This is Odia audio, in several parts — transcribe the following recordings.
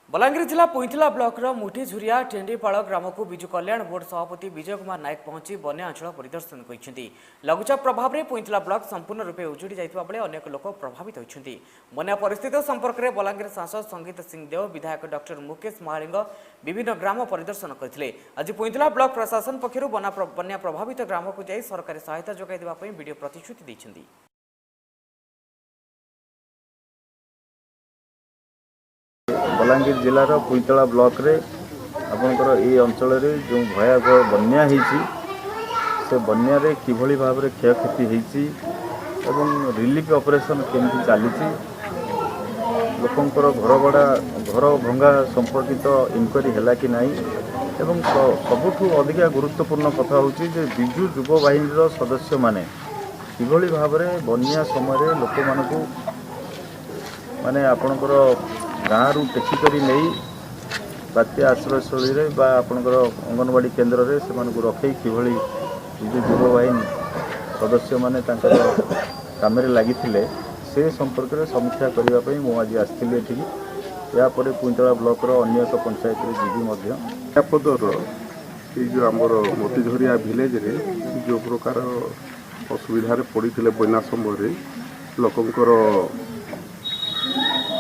ବଲାଙ୍ଗୀର ଜିଲ୍ଲା ପୁଇଁତଲା ବ୍ଲକର ମୁଠିଝୁରିଆ ଟେଣ୍ଡିପାଳ ଗ୍ରାମକୁ ବିଜୁ କଲ୍ୟାଣ ବୋର୍ଡ ସଭାପତି ବିଜୟ କୁମାର ନାୟକ ପହଞ୍ଚି ବନ୍ୟା ଅଞ୍ଚଳ ପରିଦର୍ଶନ କରିଛନ୍ତି। ଲଘୁଚାପ ପ୍ରଭାବରେ ପୁଇଁତଲା ବ୍ଲକ ସମ୍ପୂର୍ଣ୍ଣ ରୂପେ ଉଜୁଡ଼ି ଯାଇଥିବା ବେଳେ ଅନେକ ଲୋକ ପ୍ରଭାବିତ ହୋଇଛନ୍ତି। ବନ୍ୟା ପରିସ୍ଥିତି ସମ୍ପର୍କରେ ବଲାଙ୍ଗୀର ସାଂସଦ ସଙ୍ଗୀତ ସିଂଦେଓ, ବିଧାୟକ ଡକ୍ଟର ମୁକେଶ ମହାଳିଙ୍ଗ ବିଭିନ୍ନ ଗ୍ରାମ ପରିଦର୍ଶନ କରିଥିଲେ। ଆଜି ପୁଇଁତଲା ବ୍ଲକ ପ୍ରଶାସନ ପକ୍ଷରୁ ବନ୍ୟା ପ୍ରଭାବିତ ଗ୍ରାମକୁ ଯାଇ ସରକାରୀ ସହାୟତା ଯୋଗାଇ ଦେବା ପାଇଁ ବିଡିଓ ପ୍ରତିଶ୍ରୁତି ଦେଇଛନ୍ତି। ବଲାଙ୍ଗୀର ଜିଲ୍ଲାର ପୁଇଁତଳା ବ୍ଲକରେ ଆପଣଙ୍କର ଏଇ ଅଞ୍ଚଳରେ ଯେଉଁ ଭୟାବହ ବନ୍ୟା ହେଇଛି, ସେ ବନ୍ୟାରେ କିଭଳି ଭାବରେ କ୍ଷୟକ୍ଷତି ହେଇଛି ଏବଂ ରିଲିଫ୍ ଅପରେସନ୍ କେମିତି ଚାଲିଛି, ଲୋକଙ୍କର ଘର ଭଡ଼ା ଘର ଭଙ୍ଗା ସମ୍ପର୍କିତ ଇନକ୍ୱାରି ହେଲା କି ନାହିଁ ଏବଂ ସବୁଠୁ ଅଧିକା ଗୁରୁତ୍ୱପୂର୍ଣ୍ଣ କଥା ହେଉଛି ଯେ ବିଜୁ ଯୁବ ବାହିନୀର ସଦସ୍ୟମାନେ କିଭଳି ଭାବରେ ବନ୍ୟା ସମୟରେ ଲୋକମାନଙ୍କୁ ମାନେ ଆପଣଙ୍କର ଗାଁରୁ ଟେକି କରି ନେଇ ବାତ୍ୟା ଆଶ୍ରୟସ୍ଥଳୀରେ ବା ଆପଣଙ୍କର ଅଙ୍ଗନବାଡ଼ି କେନ୍ଦ୍ରରେ ସେମାନଙ୍କୁ ରଖେଇ କିଭଳି ବିଜୁ ଯୁବ ବାହିନୀ ସଦସ୍ୟମାନେ ତାଙ୍କର କାମରେ ଲାଗିଥିଲେ, ସେ ସମ୍ପର୍କରେ ସମୀକ୍ଷା କରିବା ପାଇଁ ମୁଁ ଆଜି ଆସିଥିଲି ଏଠିକି। ଏହାପରେ ପୁଇଁତଳା ବ୍ଲକର ଅନ୍ୟ ଏକ ପଞ୍ଚାୟତରେ ଯିବି ମଧ୍ୟ। ପଦର ଏଇ ଯେଉଁ ଆମର ମୋତିଝରିଆ ଭିଲେଜରେ ଯେଉଁ ପ୍ରକାର ଅସୁବିଧାରେ ପଡ଼ିଥିଲେ, ବନ୍ୟା ସମୟରେ ଲୋକଙ୍କର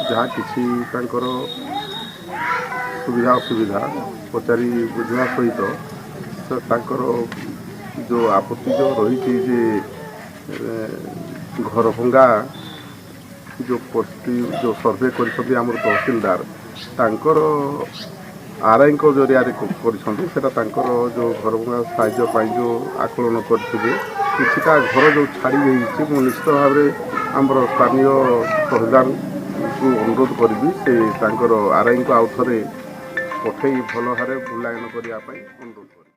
ଯାହା କିଛି ତାଙ୍କର ସୁବିଧା ଅସୁବିଧା ପଚାରି ବୁଝିବା ସହିତ ସେ ତାଙ୍କର ଯେଉଁ ଆପତ୍ତି ଯେଉଁ ରହିଛି ଯେ ଘର ଭଙ୍ଗା ଯେଉଁ ପରିସ୍ଥିତି, ଯେଉଁ ସର୍ଭେ କରିଛନ୍ତି ଆମର ତହସିଲଦାର, ତାଙ୍କର ଆର୍ଆଇଙ୍କ ଜରିଆରେ କରିଛନ୍ତି, ସେଟା ତାଙ୍କର ଯେଉଁ ଘର ଭଙ୍ଗା ସାହାଯ୍ୟ ପାଇଁ ଯେଉଁ ଆକଳନ କରିଥିବେ, କିଛିଟା ଘର ଯେଉଁ ଛାଡ଼ି ଯାଇଛି, ମୁଁ ନିଶ୍ଚିତ ଭାବରେ ଆମର ସ୍ଥାନୀୟ ତହସିଲଦାରଙ୍କୁ ଅନୁରୋଧ କରିବି, ସେ ତାଙ୍କର ଆର୍ଆଇଙ୍କୁ ଆଉ ଥରେ ପଠେଇ ଭଲ ଭାବରେ ମୂଲ୍ୟାୟନ କରିବା ପାଇଁ ଅନୁରୋଧ କରିବି।